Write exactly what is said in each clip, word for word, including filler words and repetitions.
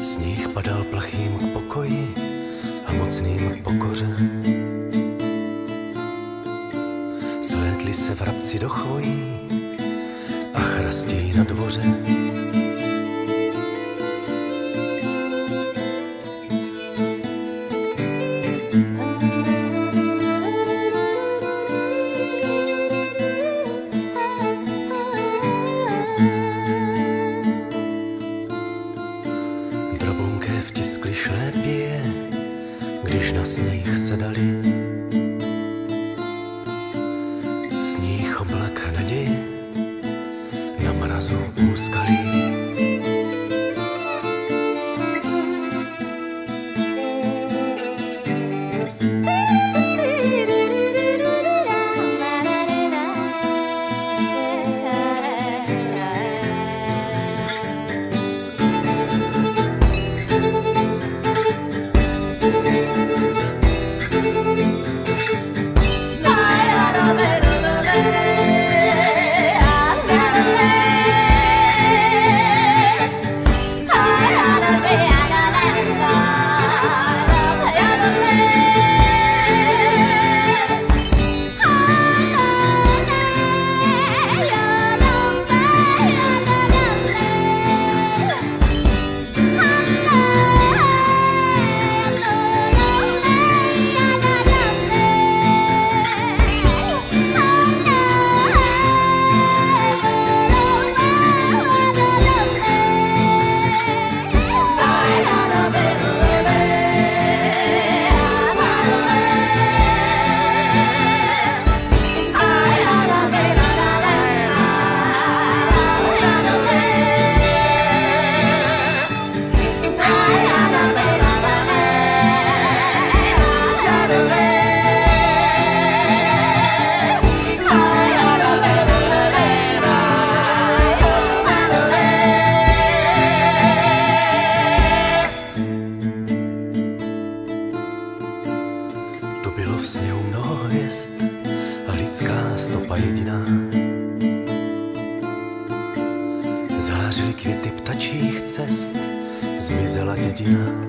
Sníh padal plachým k pokoji a mocným k pokoře. Slétli se vrabci do chvojí a chrastí na dvoře. Drobounkě vtiskli šlépě, když na sníh sedali. Sníh oblek naděje na mrazu úskalí. Tu bylo v sněhu mnoho hvězd a lidská stopa jediná. Zářily květy ptačích cest, zmizela dědina.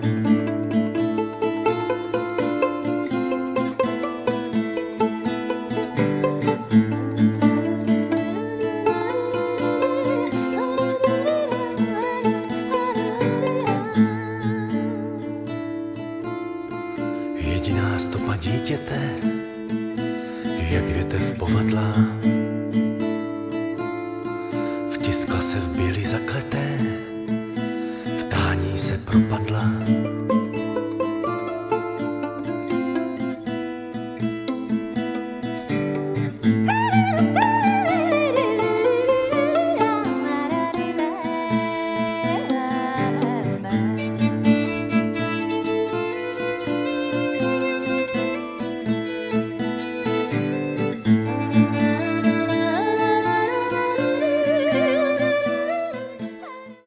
Jediná stopa dítěte jak větev povadlá. Vtiskla se v bělý zakleté, v tání se propadla.